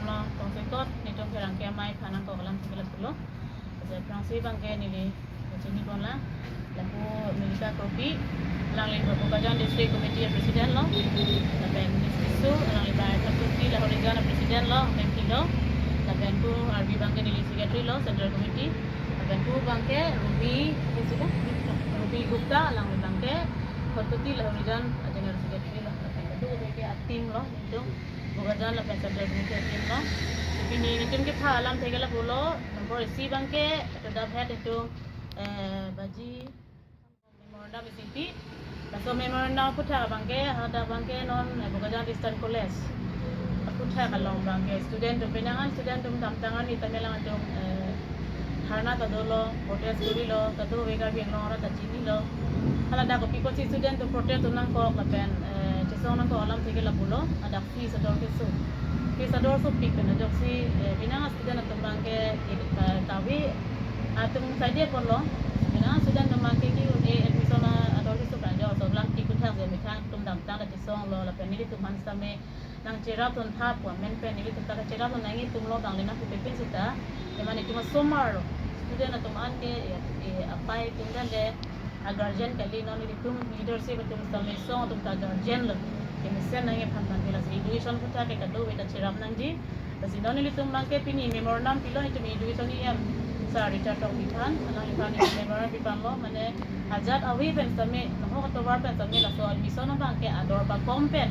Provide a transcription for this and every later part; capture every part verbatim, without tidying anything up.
Lo tongsekot netum pherangke amei aphan nangkok alam thek lapulo. Aphrangsi abangke neli chini ponlang. Lapu Milika Kropi, alangli Bokajan District Committee President lo. Lapen Miss Tisso, alangli Bangthak Kropi, Lahorijan President lo, M P lo. Lapen Pu Arbi abangke neli Secretary lo, Central Committee. Lapen Pu abangke Ruby, Ruby Gupta, alangli abangke Khatkhati Lahorijan General Secretary lo. Lapen kado abangke a-team lo, netum Bokajan lapen Central Committee a-team lo. Pini netum kepha alam thek lapulo, number isi abangke, kedap het netum, eh, baji memorandum isi pi. Laso memorandum aphuthak abangke, hadak abangke non, eh, Bokajan Christian College aphuthak along abangke student atum, penang an student atum damtang an, itamel atum, eh, dharna ta dolo, protest kurilo, kado-kave Karbi Anglong arat ta chinilo. Hala dak kopi apotsi student atum protest atum nangkok lapen, eh, chesong nangkok alam thek lapulo, hadak fees ador keso. Fees ador sopik pen ajoksi, eh, penang a-student atum abangke, eh, ka-, kave atum saide apotlo. Penang a-student atum abangke ke, eh, admission a-, ador keso pen ajoksi alam tik aphuthak si methang atum damtang ta chesonglo lapen nelitum aphan sitame nangcherapdun tha pu amen pen nelitum ta kacherapdun nangji atum lo, bang le nangpupe pen sita. Emane atum asomar lo. Student atum anke, eh, eh, apei atum ta le a-guardian kali, non nelitum leadership atum sitame song atum ta guardian lo. Kemesen nangji aphan abangke lasi education aphuthak ke kado-kave ta cherap nangji. Lasi non nelitum abangke pini memorandum pilo itum education E M Sir Richard Tokbi aphan, alangliphan memorandum piponlo, mane ajat avi pen sitame, nahok atovar pen sitame laso admission abangke ador pakom pen,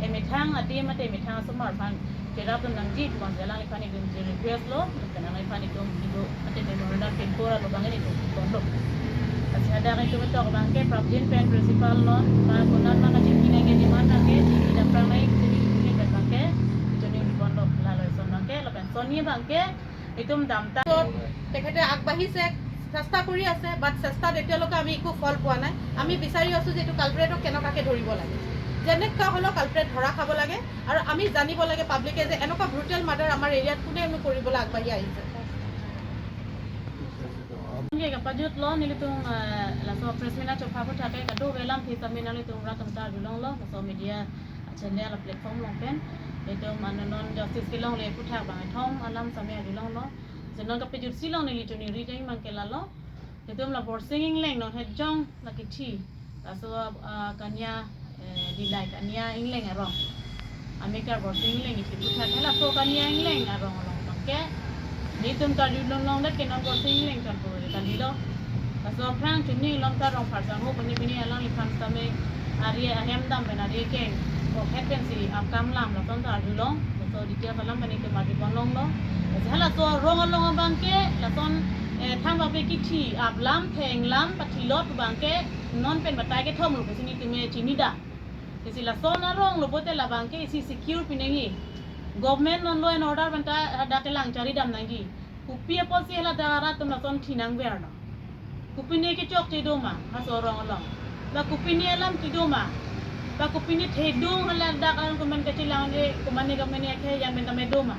emethang adim mate emethang asomar aphan cherapdun nangji pu abangke alangliphan itum je request lo, lapen alangliphan itum ido mate memorandum pinpor alo abang itum ponlo. Lasi hadak itum itok abangke prapjin pen principal lo, ma konat ma kachingki nangji demand abangke, chingki dam prang nai, chingki pen abangke, itum itum ponlo, lalo ison abangke, lapen sonni abangke, itum damtang. তেখেতে আগবাঢ়িছে, চেষ্টা কৰি আছে, বাট চেষ্টাত এতিয়ালৈকে আমি একো ফল পোৱা নাই। আমি বিচাৰি আছো যে এইটো কালপ্ৰিটক কেনেকুৱাকে ধৰিব লাগে, যেনেকুৱা হ'লেও কালপ্ৰিট ধৰা খাব লাগে। আৰু আমি জানিব লাগে পাব্লিকে যে এনেকুৱা ব্ৰুটেল মাৰ্ডাৰ আমাৰ এৰিয়াত কোনেনো কৰিবলৈ আগবাঢ়ি আহিছে। Nge kapajutlo nelitum, eh, laso press meet achopha aphuthak ke kado-kave alam thek sitame nanglitum rat atum ta arjulonglo, laso media channel a-platform along pen. Itum ano non justice kelongle aphuthak bang ithom alam sitame arjulonglo. Je non kapajutsi along neli choningri jang abangke lalo. Itum la Borsing Engleng non het jong la kithi. Laso, ah, Kania, eh, Dilai Kania Engleng arong. Amekar Borsing Engleng kithi aphuthak ke laso Kania Engleng arong along abangke. Netum Karbi Anglong along det ke non Borsing Engleng chonpo kalilo. Laso aphrang chunning along ta Rongphar Sangho pini pini alangliphan sitame ari ahem dam pen ari keng. Kokhet pensi akam lam lason ta arjulong. Laso detail alam pen itum arjuponlonglo. Lasi halaso arong along abangke lason, eh, thang pape kithi, aplam, thenglam, pathilot abangke non pen batai kethom lo pusi netum chinidam. Lasi lason arong lo pote labangke isi secure pi nangji. Government non law and order pen ta hadak kelang charidam nangji. Kopi apotsi hala dak arat atum lason thi nangverlo. Kopine kechokche do ma, halaso arong along. Ba kopine alam ti do ma. Ba kopine thedung hala dak alam komat kachelang le, komatne komatne akhei yang pen tame do ma.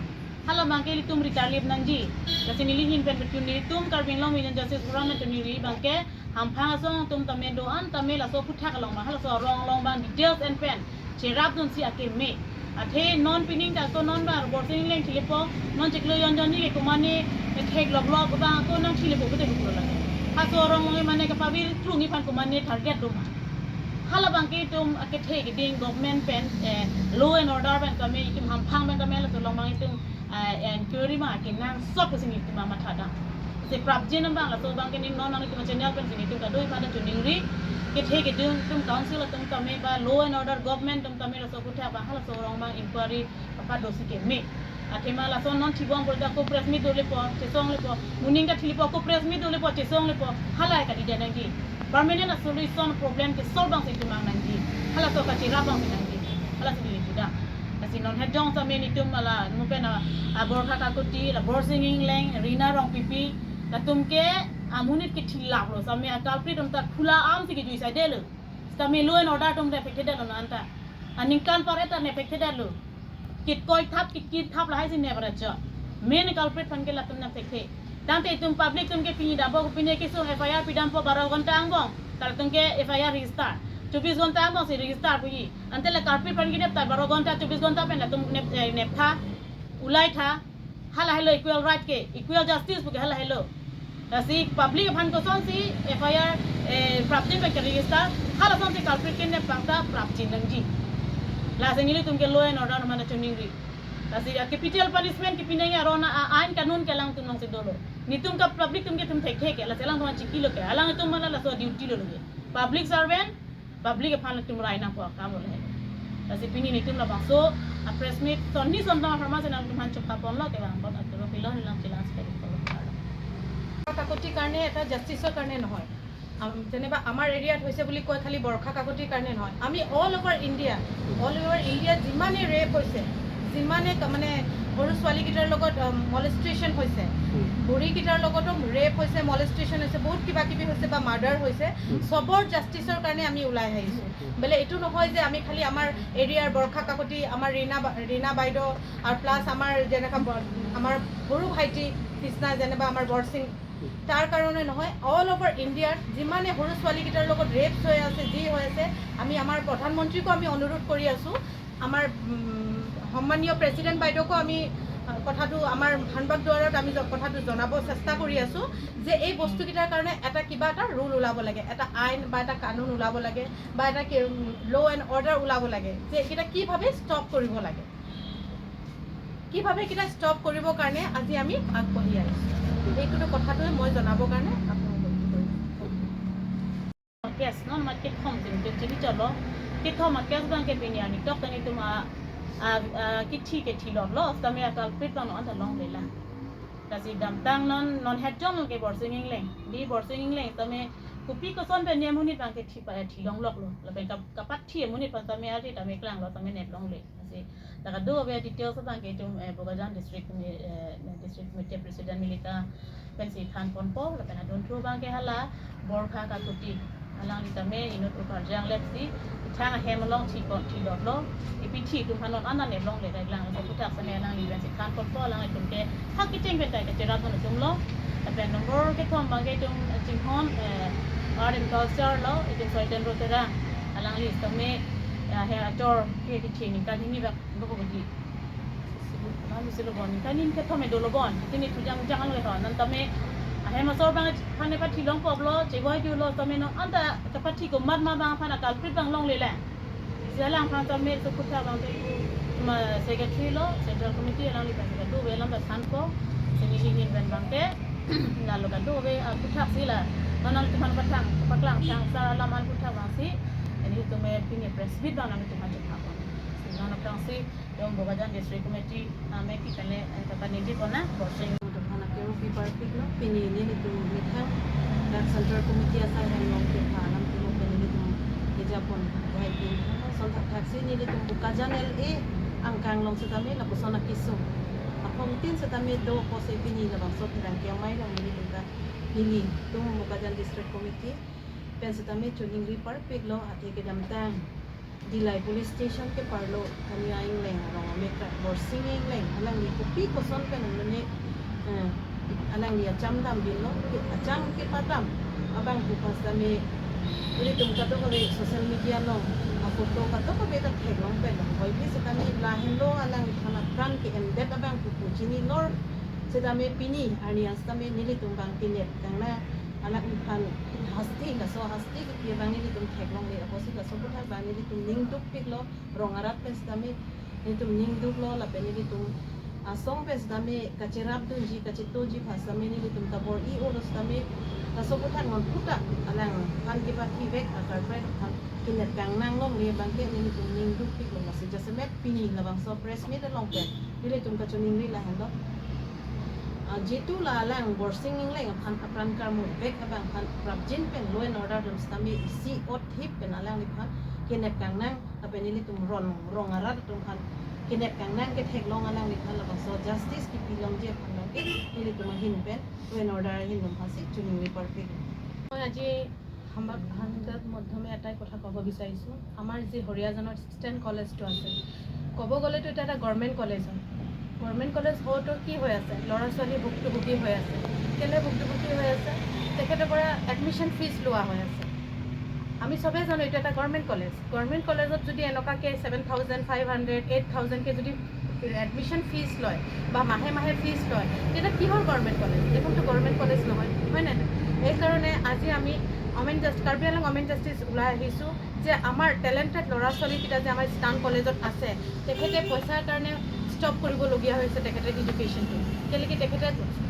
Hala abangke ilitum ritarlip nangji. Lasi neli ahin pen pachun nelitum Karbi Anglong Women Justice Forum nangchoningri abangke hamphang asong atum tame do-an tame laso aphuthak along ma, halaso arong along abang details en pen cherapdunsi akeme. Athe non pining ta ako non ba Borsing Engleng thilipo, non chiklo yon jon ni ke komatne thek loklok abang ako nangthilipo pute buklo lake. Halaso arong along mane kapavir klung iphan komatne target do ma. Hala abangke itum akethe keding government pen, eh, law and order pen tame itum hamphang pen tame laso along abang itum, eh, inquiry ma kenangsot pusi netum mathadam. Si prapjin abang laso abangke ning non nangtum channel pensi netum kado-kave aphan ta choningri. Kethe keding itum council atum tame ba law and order government atum tame laso aphuthak abang halaso arong abang inquiry padosi keme. Athema lason non thibom pulote ako press meet dolepo, chesonglepo, moning kathilipo ako press meet dolepo, chesonglepo, hala kadi dia nangji. Permanent a-solution problem ke solve abangsi itum mang nangji. Halaso kacherap abangsi nangji. Halasi neli pudam. Lasi non het jong sitame netum hala mo pen a, a Borkha Kakuti, la Borsing Engleng, Rina Rongpipi, latum ke amonit kethilaplo, sitame a-culprit atum ta khula-amsi kejui saidelo. Sitame law and order atum ta affected lo non ta. Aningkan par-et ta affected lo. Kitkoi thap, kitkit thap lahai si never ajo. Main culprit aphan ke latum nangthekthe. Tangte itum public atum ke pini dabo pini kesung F I R pidampo baro ghonta angbong. Latum ke F I R register. Chobis ghonta angbongsi register puji. Ante la culprit aphan ke nepta baro ghonta, chobis ghonta pen latum nep, eh, neptha. Ulai tha, halahelo equal right ke, equal justice puke halahelo. Lasi public aphan kosonsi F I R, eh, prapjin abang ke register, halasonsi culprit kenep abang ta prapjin nangji. Lasi nelitum ke law and order mana choningri. Lasi a capital punishment kepi nangji aron a, a ain kanun ke alangtum alongsi dolo. Netum ke public atum ke netum thekthe ke, lasi alangtum chikilo ke, alangtum mana laso duty lo lo ke. Public servant, public aphan netum rai nangpo akam lo he. Lasi pini netum labangso a press meet sonni sonta pharma se nangtum aphan chokha ponlo ke bang pon aturo pilon lang chilang sekali pon. Kakati কাৰণে, এটা জাষ্টিছৰ কাৰণে নহয়। আম, যেনিবা আমাৰ এৰিয়াত হৈছে বুলি কয় খালি বৰখা কাকতিৰ কাৰণে নহয়, আমি all over India, all over ইণ্ডিয়াত যিমানে ৰেপ হৈছে, যিমানে ক-, মানে সৰু ছোৱালীকেইটাৰ লগত মলেষ্ট্ৰেশ্যন হৈছে, বুঢ়ীকেইটাৰ লগতো ৰেপ হৈছে, মলেষ্ট্ৰেশ্যন হৈছে, বহুত কিবা কিবি হৈছে বা মাৰ্ডাৰ হৈছে, চবৰ জাষ্টিছৰ কাৰণে আমি ওলাই আহিছোঁ। বোলে এইটো নহয় যে আমি খালি আমাৰ এৰিয়াৰ বৰখা কাকতি, আমাৰ ৰীণা বা-, ৰীণা বাইদেউ আৰু প্লাছ আমাৰ যেনেকা ব-, আমাৰ সৰু ভাইটি কৃষ্ণা, যেনিবা আমাৰ বৰসিং, তাৰ কাৰণে নহয়, অল অভাৰ ইণ্ডিয়াত যিমানে সৰু ছোৱালীকেইটাৰ লগত ৰেপ হৈ আছে, যি হৈ আছে, আমি আমাৰ প্ৰধানমন্ত্ৰীকো আমি অনুৰোধ কৰি আছোঁ, আমাৰ, উম, সন্মানীয় প্ৰেচিডেণ্ট বাইদেউকো আমি, আহ, কথাটো আমাৰ ধনবাদ দুৱাৰত আমি জ-, কথাটো জনাব চেষ্টা কৰি আছোঁ যে এই বস্তুকেইটাৰ কাৰণে এটা কিবা এটা ৰুল ওলাব লাগে, এটা আইন বা এটা কানুন ওলাব লাগে বা এটা ল' এণ্ড অৰ্ডাৰ ওলাব লাগে যে এইকেইটা কিভাৱে ষ্টপ কৰিব লাগে, কিভাৱে এইকেইটা ষ্টপ কৰিবৰ কাৰণে আজি আমি আগবাঢ়ি আহিছোঁ। এইটো কথাটোৱে মই জনাবৰ কাৰণে আপোনালোকক কৰিছোঁ। Kes non mat kethom jin ke chiri cholo. Kethom a kes abang ke pini arni tok ta netum a, a, a, kithi ke thilotlo, tame a culprit abang non anta longle lang. Lasi damtang non, non het jon ke Borsing Engleng. Di Borsing Engleng tame kopi koson pen ne amonit abang ke thi pa, thi longloklo. Lapen kap-, kapathi amonit abang tame ari tame klanglo tame nep longle. Lasi la kadokave details abang ke itum, eh, Bokajan district mi-, eh, district committee president nelita pensi than ponpo, lapen adunthu abang ke hala Borkha Kakuti, alangli tame inut ukarjang lepsi ithang ahem along thi pon, thilotlo. Ipi thi atum aphan non anta nep longle dai lang, laso aphuthak same alangli pensi than ponpo, alanglitum ke hak kecheng pen tai kacherap dun atumlo. Lapen number kethom abang ke itum chinghon, eh, art and culture lo, itum Soiten Rotera, alangli tame, eh, he achor ke kithi ningkan hini bak doko bagi. Lalu silo bon, ningkan hini kethom e dolo bon. Tini thujam jang lo ho, non tame ahem asor abang aphan ne pathi longpoklo, cheboi dulo tame non anta kapathi komat ma abang aphan a culprit abang longle lang. Si alangphan tame laso aphuthak abang ke itum, ma, secretary lo, central committee alangli abang ke kadokave alam ta thanpo. Si neli ahin pen abang ke, lalu kadokave aphuthak si la, non nangtum aphan pathang, paklang thang sar alam aphuthak abang si, nelitum pini press meet abang nangtum aphan chepha pon. Si non aphrang si, itum Bokajan District Committee ame ki kale, eh, kapaningje pon na, Borsing. Itum aphan akerupi parpiklo, pini nelitum methang dak Central Committee asai hem along kepha alam tumo pen nelitum kejapon wai pin. Son thakthak si nelitum Bokajan L A angkang along setame lapuson akesung aphongtin setame do apotsi pini labangso pherangke amei along nelitum ta nelitum Bokajan District Committee pen setame choningri parpiklo, athe kedamtang Dillai Police Station keparlo Tania Engleng arong amekra Borsing Engleng alangli kopi koson pen mane, eh, alangli acham dam binlo, acham kepadam abang pu pas tame ilitum kadokave social media along aphoto kadokave ta theklong pen lo. Hoi pi setame lahenlo alangli aphan apran ke-endet abang pu pu chinilor setame pini arni an setame nelitum abang kenep kangnang, alangphan hasti, laso hasti kepi abang nelitum theklongle apotsi laso aphuthak abang nelitum ning dukpiklo, rong arat pen setame nelitum ning duklo lapen nelitum asong pen setame kacherap dunji kachetoji aphan setame nelitum ta bor-i-olo setame laso aphuthak non puta alangphan kepathi vek a culprit aphan kenep kangnang longle abang ke nelitum ning dukpiklo, lasi jasemet pini labangso press meet along pen nelitum kachoningri lahenlo. Ah, jitu la alang Borsing Engleng aphan apran karmu vek abang aphan prapjin pen law and order atum setame isi ot thip pen alangliphan kenep kangnang, lapen nelitum rong, rong arat atum aphan kenep kangnang ketheklong alangliphan labangso justice kepilongji aphan abang ke nelitum ahin pen law and order ahin atum aphansi choningri parpik. মই আজি সংবাদ, সংবাদ মাধ্যমে এটাই কথা ক'ব বিচাৰিছোঁ, আমাৰ যি হৰিয়াজানৰ ষ্টেণ্ড কলেজটো আছে, ক'ব গ'লেতো এতিয়া এটা গভৰ্ণমেণ্ট কলেজ হয়। গভৰ্ণমেণ্ট কলেজ হওঁতেও কি হৈ আছে, ল'ৰা ছোৱালী ভুক্তভোগী হৈ আছে। কেলে ভুক্তভোগী হৈ আছে? তেখেতৰ পৰা এডমিশ্যন ফিজ লোৱা হৈ আছে। আমি চবেই জানো এইটো এটা গভৰ্ণমেণ্ট কলেজ। গভৰ্ণমেণ্ট কলেজত যদি এনেকুৱাকৈ seven thousand five hundred, eight থাউজেণ্ডকৈ যদি এডমিশ্যন ফিজ লয় বা মাহে মাহে ফিজ লয়, তেতিয়া কিহৰ গভৰ্ণমেণ্ট কলেজ? এইখনতো গভৰ্ণমেণ্ট কলেজ নহয়, হয় নে নহয়? এইকাৰণে আজি আমি women just Karbi Anglong women justice ওলাই আহিছোঁ যে আমাৰ টেলেণ্টেড ল'ৰা ছোৱালীকেইটা যে আমাৰ ষ্টান কলেজত আছে, তেখেতে পইচাৰ কাৰণে ষ্টপ কৰিবলগীয়া হৈছে তেখেতৰ এডুকেশ্যনটো। কেলেকি তেখেতে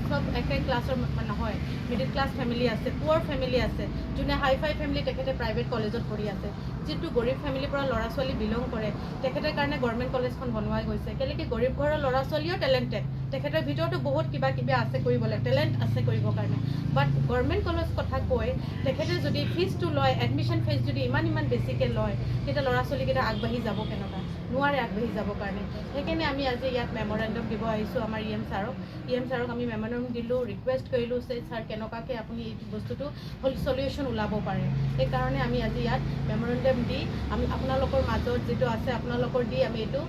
সব একে ক্লাছৰ ম-, নহয়, মিডিল ক্লাছ ফেমিলি আছে, পুৱাৰ ফেমিলি আছে, যোনে হাই ফাই ফেমিলি, তেখেতে প্ৰাইভেট কলেজত পঢ়ি আছে। যিটো গৰীব ফেমিলিৰ পৰা ল'ৰা ছোৱালী বিলং কৰে, তেখেতৰ কাৰণে গভৰ্ণমেণ্ট কলেজখন বনোৱা গৈছে। কেলেকি গৰীব ঘৰৰ ল'ৰা ছোৱালীও টেলেণ্টেড, তেখেতৰ ভিতৰতো বহুত কিবা কিবি আছে কৰিবলৈ, টেলেণ্ট আছে কৰিবৰ কাৰণে। বাট গভৰ্ণমেণ্ট কলেজ কথা কৈ তেখেতে যদি ফিজটো লয়, এডমিশ্যন ফিজ যদি ইমান ইমান বেছিকৈ লয়, তেতিয়া ল'ৰা ছোৱালীকেইটা আগবাঢ়ি যাব কেনেকুৱা? নোৱাৰে আগবাঢ়ি যাবৰ কাৰণে। সেইকাৰণে আমি আজি ইয়াত মেমৰেণ্ডাম দিব আহিছোঁ আমাৰ ই এম ছাৰক। ই এম ছাৰক আমি মেমৰেণ্ডাম দিলোঁ, ৰিকুৱেষ্ট কৰিলোঁ যে ছাৰ, কেনেকুৱাকৈ আপুনি এইটো বস্তুটো হ'ল চলিউশ্যন ওলাব পাৰে। সেইকাৰণে আমি আজি ইয়াত মেমৰেণ্ডাম দি আমি আপোনালোকৰ মাজত যিটো আছে, আপোনালোকৰ দি আমি এইটো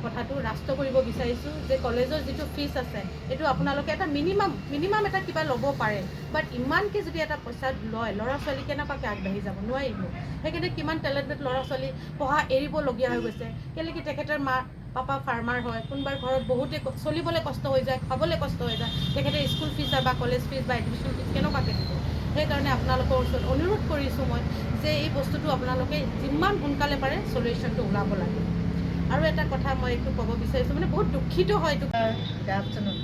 কথাটো ৰাষ্ট্ৰ কৰিব বিচাৰিছোঁ যে কলেজৰ যিটো ফিজ আছে, এইটো আপোনালোকে এটা মিনিমাম, মিনিমাম এটা কিবা ল'ব পাৰে। বাট ইমানকৈ যদি এটা পইচা লয়, ল'ৰা ছোৱালী কেনেকুৱাকৈ আগবাঢ়ি যাব? নোৱাৰিব। সেইকাৰণে কিমান টেলেণ্টেড ল'ৰা ছোৱালী পঢ়া এৰিবলগীয়া হৈ গৈছে। কেলেকি তেখেতৰ মা পাপা ফাৰ্মাৰ হয়, কোনোবাৰ ঘৰত বহুতে ক-, চলিবলৈ কষ্ট হৈ যায়, খাবলৈ কষ্ট হৈ যায়, তেখেতে স্কুল ফিজ বা কলেজ ফিজ বা এডমিশ্যন ফিজ কেনেকুৱাকৈ দিব? সেইকাৰণে আপোনালোকৰ ওচৰত অনুৰোধ কৰিছোঁ মই যে এই বস্তুটো আপোনালোকে যিমান সোনকালে পাৰে চলিউশ্যনটো ওলাব লাগে। আৰু এটা কথা মই এইটো ক'ব বিচাৰিছোঁ, মানে, বহুত দুখিত হয় এইটো। Good afternoon.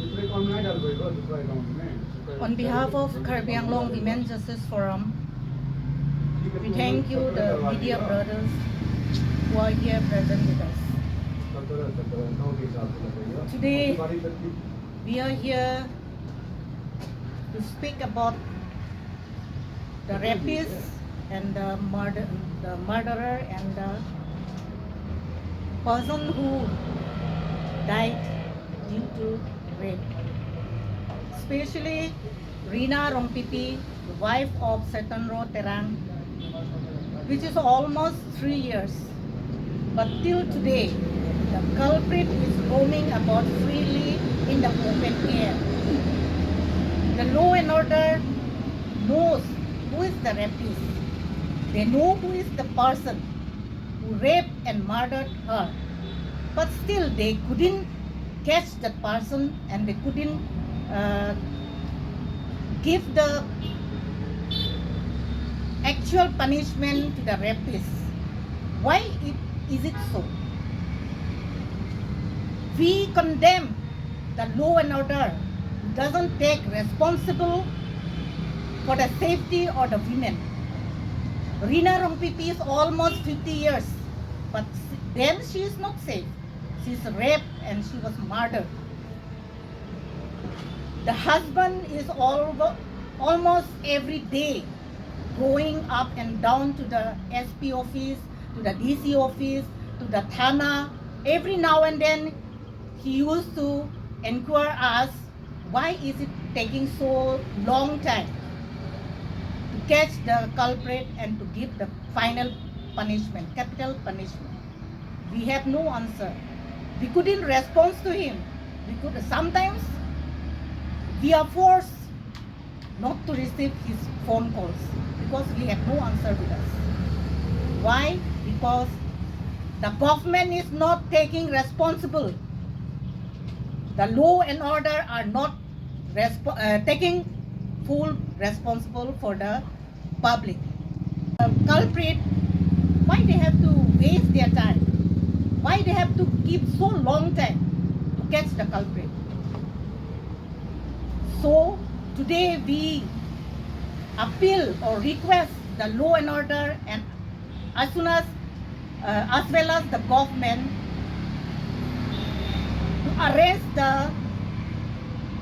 On behalf of Karbi Anglong Women Justice Forum, we thank you, the media brothers who are here present with us. Today, we are here to speak about the rapist and the murder, the murderer and the person who died due to rape. Especially Rina Rongpipi, the wife of Setondro Terang, which is almost three years. But till today, the culprit is roaming about freely in the open air. The law and order knows who is the rapist. They know who is the person who raped and murdered her. But still, they couldn't catch that person and they couldn't, uh, give the actual punishment to the rapist. Why it, is it so? We condemn the law and order who doesn't take responsible for the safety of the women. Rina Rongpipi is almost fifty years, but s-, then she is not safe. She is raped and she was murdered. The husband is al-, almost every day going up and down to the S P office, to the D C office, to the thana. Every now and then, he used to inquire us, why is it taking so long time to catch the culprit and to give the final punishment, capital punishment? We have no answer. We couldn't respond to him. We could, sometimes we are forced not to receive his phone calls because we have no answer with us. Why? Because the government is not taking responsible. The law and order are not respo-, uh, taking full responsible for the public. The culprit, why they have to waste their time? Why they have to keep so long time to catch the culprit? So today we appeal or request the law and order and as soon as, uh, as well as the government to arrest the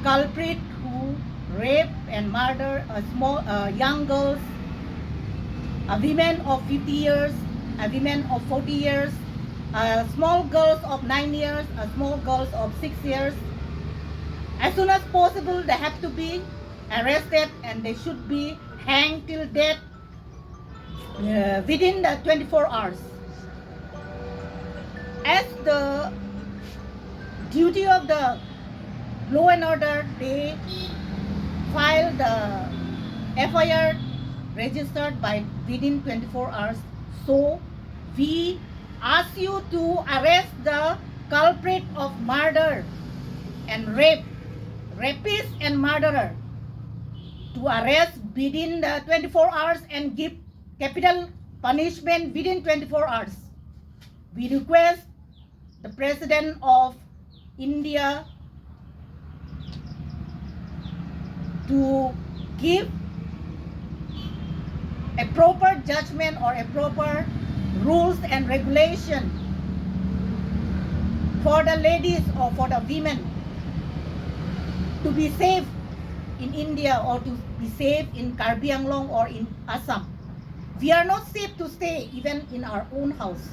culprit who rape and murder a small, uh, young girls, a women of fifty years, a women of forty years, a small girls of nine years, a small girls of six years. As soon as possible, they have to be arrested and they should be hanged till death, uh, within the twenty-four hours. As the duty of the law and order, they file the F I R registered by within twenty-four hours. So we ask you to arrest the culprit of murder and rape, rapist and murderer, to arrest within the twenty-four hours and give capital punishment within twenty-four hours. We request the President of India to give a proper judgment or a proper rules and regulation for the ladies or for the women to be safe in India or to be safe in Karbi Anglong or in Assam. We are not safe to stay even in our own house.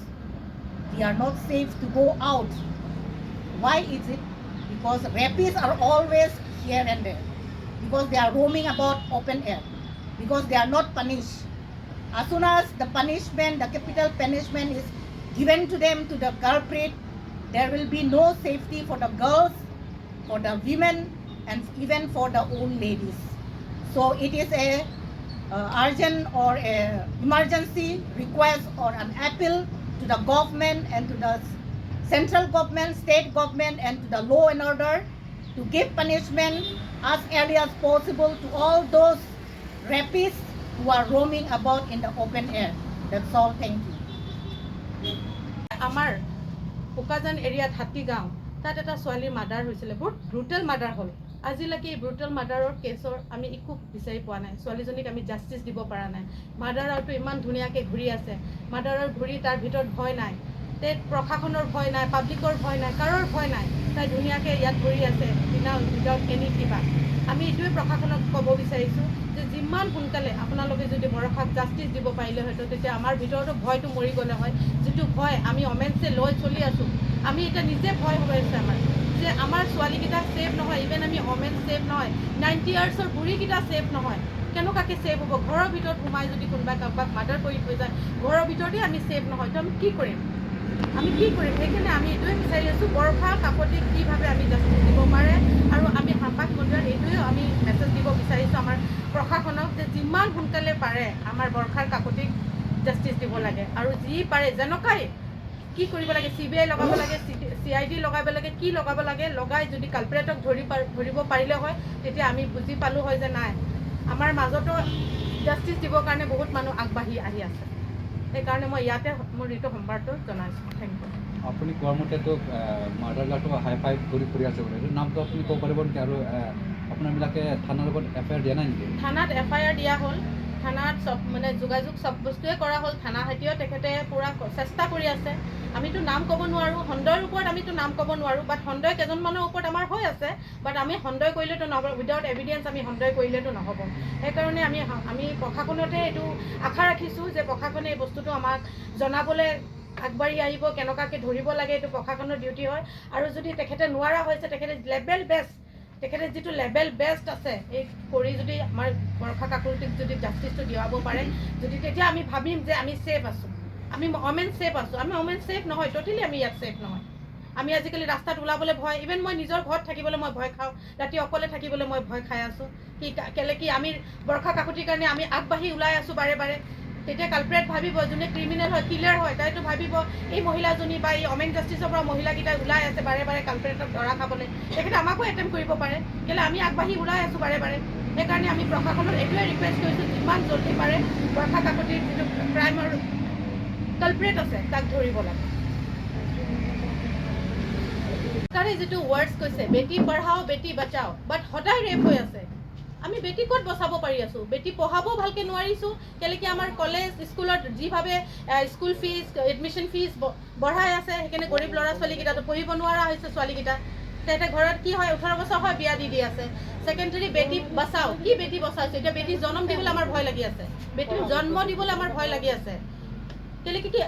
We are not safe to go out. Why is it? Because rapists are always here and there. Because they are roaming about open air. Because they are not punished. As soon as the punishment, the capital punishment is given to them, to the culprit, there will be no safety for the girls, for the women, and even for the old ladies. So it is a uh, urgent or a emergency request or an appeal to the government and to the central government, state government, and to the law and order to give punishment as early as possible to all those rapists who are roaming about in the open air. That's all. Thank you. আমাৰ বোকাজান এৰিয়াত হাতীগাঁও, তাত এটা ছোৱালীৰ মাৰ্ডাৰ হৈছিলে, বহুত brutal murder হ'ল। আজিলৈকে এই ব্ৰুটেল মাৰ্ডাৰৰ কেছৰ আমি একো বিচাৰি পোৱা নাই। ছোৱালীজনীক আমি জাষ্টিচ দিব পৰা নাই। মাৰ্ডাৰাৰটো ইমান ধুনীয়াকৈ ঘূৰি আছে, মাৰ্ডাৰাৰ ঘূৰি, তাৰ ভিতৰত ভয় নাই, তে প্ৰশাসনৰ ভয় নাই, পাব্লিকৰ ভয় নাই, কাৰোৰ ভয় নাই। তাই ধুনীয়াকৈ ইয়াত ঘূৰি আছে বিনা, উইদাউট এনি কিবা। আমি এইটোৱে প্ৰশাসনক ক'ব বিচাৰিছোঁ যে যিমান সোনকালে আপোনালোকে যদি বৰষাক জাষ্টিচ দিব পাৰিলে হয়তো, তেতিয়া আমাৰ ভিতৰতো ভয়টো মৰি গ'লে হয়। যিটো ভয় আমি অমেনছে লৈ চলি আছোঁ, আমি এতিয়া নিজে ভয় হৈ আছে আমাৰ, যে আমাৰ ছোৱালীকেইটা ছেফ নহয়, ইভেন আমি অমেন ছেফ নহয়, নাইণ্টি ইয়াৰ্ছৰ বুঢ়ীকেইটা ছেফ নহয়। কেনেকুৱাকৈ ছেফ হ'ব? ঘৰৰ ভিতৰত সোমাই যদি কোনোবাই কাৰোবাক মাৰ্ডাৰ কৰি থৈ যায়, ঘৰৰ ভিতৰতে আমি ছেফ নহয়, তো আমি কি কৰিম? আমি কি কৰিম? সেইকাৰণে আমি এইটোৱে বিচাৰি আছোঁ, বৰষা কাকতিক কিভাৱে আমি জাষ্টিচ দিব পাৰে, আৰু আমি হাপাক মন্দিৰত এইটোৱে আমি মেছেজ দিব বিচাৰিছোঁ আমাৰ প্ৰশাসনক, যে যিমান সোনকালে পাৰে আমাৰ বৰষাৰ কাকতিক জাষ্টিচ দিব লাগে, আৰু যি পাৰে যেনেকুৱাই কি কৰিব লাগে, চি বি আই লগাব লাগে, চি আই ডি লগাব লাগে, কি লগাব লাগে, লগাই যদি কালপ্ৰিটক ধৰি পাৰ- ধৰিব পাৰিলে হয়, তেতিয়া আমি বুজি পালোঁ হয় যে নাই, আমাৰ মাজতো জাষ্টিচ দিবৰ কাৰণে বহুত মানুহ আগবাঢ়ি আহি আছে। সেইকাৰণে মই ইয়াতে মোৰ এইটো সম্বাদটো জনাইছোঁ। Thank you. আপুনি কোৱা মতেতো মাৰ্ডাৰবিলাকতো হাই ফাই ঘূৰি ফুৰি আছে বোলে, এইটো নামটো আপুনি ক'ব পাৰিব নেকি? আৰু আহ, আপোনাৰবিলাকে থানাৰ লগত এফ আই আৰ দিয়া নাই নেকি? থানাত এফ আই আৰ দিয়া হ'ল, থানাত চব মানে যোগাযোগ চব বস্তুৱে কৰা হ'ল, থানা হাতীয়েও তেখেতে পূৰা ক- চেষ্টা কৰি আছে। আমিতো নাম ক'ব নোৱাৰোঁ, সন্দেহৰ ওপৰত আমিতো নাম ক'ব নোৱাৰোঁ, বাট সন্দেহ কেইজনমানৰ ওপৰত আমাৰ হৈ আছে, বাট আমি সন্দেহ কৰিলেতো নহ'ব, উইদাউট এভিডেন্স আমি সন্দেহ কৰিলেতো নহ'ব। সেইকাৰণে আমি আমি প্ৰশাসনতে এইটো আশা ৰাখিছোঁ যে প্ৰশাসনে এই বস্তুটো আমাক জনাবলৈ আগবাঢ়ি আহিব, কেনেকুৱাকৈ ধৰিব লাগে, এইটো প্ৰশাসনৰ ডিউটি হয়। আৰু যদি তেখেতে নোৱাৰা হৈছে, তেখেতে লেভেল বেষ্ট, তেখেতে যিটো লেভেল বেষ্ট আছে, এই কৰি যদি আমাৰ বৰষা কাকতিক যদি জাষ্টিচটো দিয়াব পাৰে, যদি তেতিয়া আমি ভাবিম যে আমি ছেফ আছোঁ, আমি অমেন ছেফ আছোঁ। আমি অমেন ছেফ নহয়, ট'টেলি আমি ইয়াত ছেফ নহয়। আমি আজিকালি ৰাস্তাত ওলাবলৈ ভয়, ইভেন মই নিজৰ ঘৰত থাকিবলৈ মই ভয় খাওঁ, ৰাতি অকলে থাকিবলৈ মই ভয় খাই আছোঁ। কি কা- কেলে কি আমি বৰষা কাকতিৰ কাৰণে আমি আগবাঢ়ি ওলাই আছোঁ বাৰে বাৰে। তেতিয়া কালপ্ৰিট ভাবিব, যোনে ক্ৰিমিনেল হয়, কিলাৰ হয়, তাইতো ভাবিব এই মহিলাজনী বা এই অমেন জাষ্টিচৰ পৰা মহিলাকেইটা ওলাই আছে বাৰে বাৰে কালপ্ৰিটক ধৰা খাবলৈ, তেখেতে আমাকো এটেম্প কৰিব পাৰে। কেলে আমি আগবাঢ়ি ওলাই আছোঁ বাৰে বাৰে। সেইকাৰণে আমি প্ৰশাসনক এইটোৱে ৰিকুৱেষ্ট কৰিছোঁ, যিমান জল্দি পাৰে বৰষা কাকতিৰ যিটো ক্ৰাইমৰ কালপ্ৰিট আছে, তাক ধৰিব লাগে। চৰকাৰে যিটো ৱৰ্ডছ কৈছে, বেটি পঢ়াও বেটি বচাও, বাট সদায় ৰেপ হৈ আছে। আমি বেটি ক'ত বচাব পাৰি আছোঁ? বেটি পঢ়াব ভালকৈ নোৱাৰিছোঁ। কেলে কি আমাৰ কলেজ স্কুলত যিভাৱে স্কুল ফিজ, এডমিশ্যন ফিজ বঢ়াই আছে, সেইকাৰণে গৰীব ল'ৰা ছোৱালীকেইটাতো পঢ়িব নোৱাৰা হৈছে ছোৱালীকেইটা। তেহেঁতে ঘৰত কি হয়, ওঠৰ বছৰ হয় বিয়া দি দি আছে। ছেকেণ্ডেৰী বেটি বচাও, কি বেটি বচাইছে? এতিয়া বেটি জন্ম দিবলৈ আমাৰ ভয় লাগি আছে, বেটি জন্ম দিবলৈ আমাৰ ভয় লাগি আছে। কেলে কি কি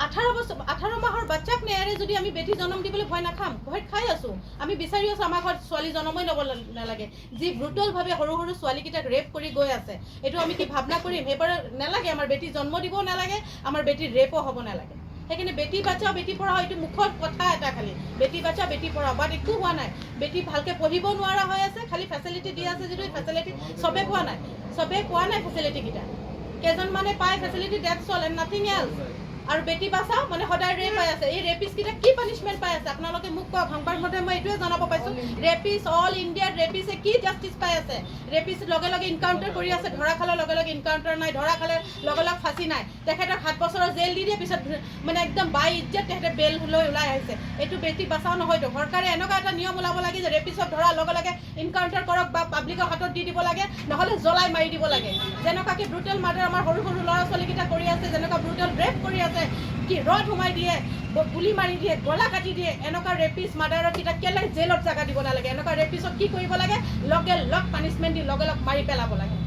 আঠাৰ বছৰ, আঠাৰ মাহৰ বাচ্চাক নেৰে যদি আমি বেটি জন্ম দিবলৈ ভয় নাখাম? ভয় খাই আছোঁ। আমি বিচাৰি আছোঁ আমাৰ ঘৰত ছোৱালী জন্মই ল'ব নালাগে। যি ব্ৰুটেলভাৱে সৰু সৰু ছোৱালীকেইটাক ৰেপ কৰি গৈ আছে, এইটো আমি কি ভাৱনা কৰিম? সেইবাৰ নালাগে, আমাৰ বেটি জন্ম দিবও নালাগে, আমাৰ বেটি ৰেপো হ'ব নালাগে। সেইকাৰণে বেটি বাচাও বেটি পঢ়াও এইটো মুখৰ কথা এটা খালি, বেটি বাচাও বেটি পঢ়াও, বাট একো হোৱা নাই। বেটি ভালকৈ পঢ়িব নোৱাৰা হৈ আছে, খালি ফেচিলিটি দি আছে যিটো ফেচিলিটি চবে পোৱা নাই, চবে পোৱা নাই ফেচিলিটিকেইটা। কেইজনমানে পায় facility, that's all and nothing else. আৰু বেটি বাচাও মানে সদায় ৰেপ হৈ আছে। এই ৰেপিষ্ট কেইটা কি পানিচমেণ্ট পাই আছে আপোনালোকে মোক কওক। সংবাদ মাধ্যমে মই এইটোৱে জনাব পাইছো, ৰেপিষ্ট, অল ইণ্ডিয়াত ৰেপিষ্টে কি জাষ্টিচ পাই আছে? ৰেপিষ্ট লগে লগে ইনকাউণ্টাৰ কৰি আছে, ধৰা খালৰ লগে লগে ইনকাউণ্টাৰ নাই, ধৰা খালে লগে লগে ফাঁচী নাই। তেখেতক সাত বছৰৰ জেল দি দিয়ে, পিছত মানে একদম বাই ইজ্জত তেখেতে বেল লৈ ওলাই আহিছে। এইটো বেটি বাচাও নহয়তো। চৰকাৰে এনেকুৱা এটা নিয়ম ওলাব লাগে যে ৰেপিষ্টক ধৰাৰ লগে লগে ইনকাউণ্টাৰ কৰক বা পাব্লিকৰ হাতত দি দিব লাগে, নহ'লে জ্বলাই মাৰি দিব লাগে। যেনেকুৱাকে ব্ৰুটেল মাৰ্ডাৰ আমাৰ সৰু সৰু ল'ৰা ছোৱালীকেইটা কৰি আছে, যেনেকুৱা ব্ৰুটেল ৰেপ কৰি আছে, কি ৰড সোমাই দিয়ে, গ- গুলী মাৰি দিয়ে, গলা কাটি দিয়ে, এনেকুৱা ৰেপিষ্ট মাৰ্ডাৰৰ কেইটা কেলে জেলত জাগা দিব নালাগে? এনেকুৱা ৰেপিষ্টক কি কৰিব লাগে? লগে লগ পানিচমেণ্ট দি লগে লগ মাৰি পেলাব লাগে।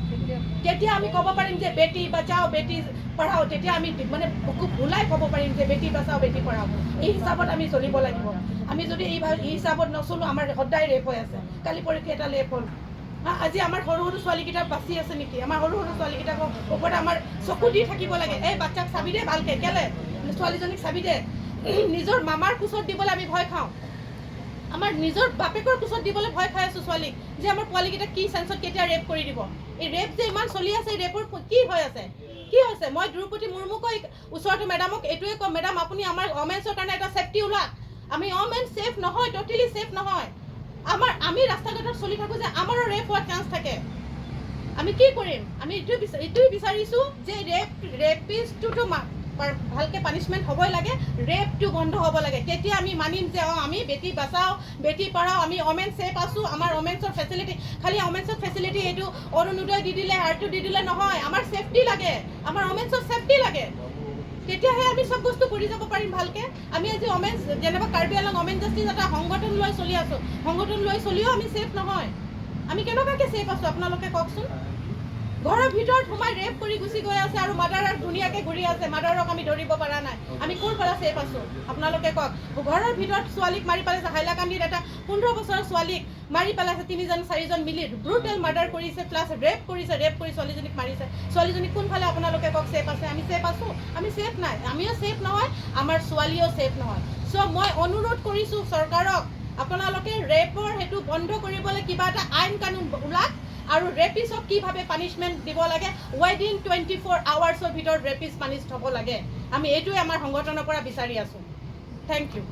তেতিয়া আমি ক'ব পাৰিম যে বেটি বাচাও, বেটি পঢ়াও। তেতিয়া আমি মানে বুকু ফুলাই ক'ব পাৰিম যে বেটি বাচাও, বেটি পঢ়াও। এই হিচাপত আমি চলিব লাগিব। আমি যদি এই ভা- এই হিচাপত নচলো, আমাৰ সদায় ৰেপ হৈ আছে। কালি পৰহি এটা ৰেপ হ'ল। হা, আজি আমাৰ সৰু সৰু ছোৱালীকেইটা বাচি আছে নেকি? আমাৰ সৰু সৰু ছোৱালীকেইটাক ওপৰত আমাৰ চকু দি থাকিব লাগে। এই বাচ্চাক চাবি দে ভালকে, কেলে? ছোৱালীজনীক চাবি দে। নিজৰ মামাৰ কোচত দিবলৈ আমি ভয় খাওঁ। আমাৰ নিজৰ বাপেকৰ কোচত দিবলৈ ভয় খাই আছো ছোৱালীক, যে আমাৰ পোৱালীকেইটা কি চেন্সত কেতিয়া ৰেপ কৰি দিব। এই ৰেপ যে ইমান চলি আছে, এই ৰেপৰ প- কি হৈ আছে? কি হৈছে? মই দ্ৰৌপদী মুৰ্মুকৈ ওচৰতে মেডামক এইটোৱে কম, মেডাম, আপুনি আমাৰ অমেন্সৰ কাৰণে এটা ছেফটি ওলাওক। আমি অমেন ছেফ নহয়, টটেলি ছেফ নহয়। আমাৰ আমি ৰাস্তা ঘাটত চলি থাকো যে আমাৰো ৰেপ হোৱাৰ চান্স থাকে। আমি কি কৰিম? আমি এইটোৱে বিচা- এইটোৱে বিচাৰিছো যে ৰেপ ৰেপিষ্টটোতো মা- পাৰ- ভালকে পানিচমেণ্ট হ'বই লাগে, ৰেপটো বন্ধ হ'ব লাগে। তেতিয়া আমি মানিম যে অ আমি বেটি বাচাও, বেটি পঢ়াও, আমি অমেন ছেফ আছো। আমাৰ অমেন্সৰ ফেচিলিটি, খালি অমেন্সৰ ফেচিলিটি এইটো অৰুণোদয় দি দিলে, আৰটো দি দিলে নহয়, আমাৰ ছেফটি লাগে, আমাৰ অমেন্সৰ ছেফটি লাগে। তেতিয়াহে আমি চব বস্তু কৰি যাব পাৰিম ভালকে। আমি আজি অমেন, যেনেকুৱা কাৰ্বি আংলং অমেন জাষ্টিছ এটা সংগঠন লৈ চলি আছো, সংগঠন লৈ চলিও আমি ছেফ নহয়। আমি কেনেকুৱাকে ছেফ আছো আপোনালোকে কওকচোন? ঘৰৰ ভিতৰত সোমাই ৰেপ কৰি গুচি গৈ আছে আৰু মাৰ্ডাৰাৰ ধুনীয়াকে ঘূৰি আছে। মাৰ্ডাৰক আমি ধৰিব পৰা নাই। আমি ক'ৰ পৰা ছেফ আছো আপোনালোকে কওক? ঘৰৰ ভিতৰত ছোৱালীক মাৰি পেলাইছে। হাইলাকান্দিত এটা পোন্ধৰ বছৰৰ ছোৱালীক মাৰি পেলাইছে, তিনিজন চাৰিজন মিলি ব্ৰুটেল মাৰ্ডাৰ কৰিছে, প্লাছ ৰেপ কৰিছে, ৰেপ কৰি ছোৱালীজনীক মাৰিছে। ছোৱালীজনী কোনফালে আপোনালোকে কওক ছেফ আছে? আমি ছেফ আছো? আমি ছেফ নাই, আমিও ছেফ নহয়, আমাৰ ছোৱালীও ছেফ নহয়। চ' মই অনুৰোধ কৰিছো চৰকাৰক, আপোনালোকে ৰেপৰ সেইটো বন্ধ কৰিবলৈ কিবা এটা আইন কানুন ওলাক আৰু ৰেপিষ্টক কিভাৱে পানিচমেণ্ট দিব লাগে, ৱাইডিন টুৱেণ্টি ফ'ৰ আৱাৰ্ছৰ ভিতৰত ৰেপিষ্ট পানিচ হ'ব লাগে। আমি এইটোৱে আমাৰ সংগঠনৰ পৰা বিচাৰি আছো। Thank you.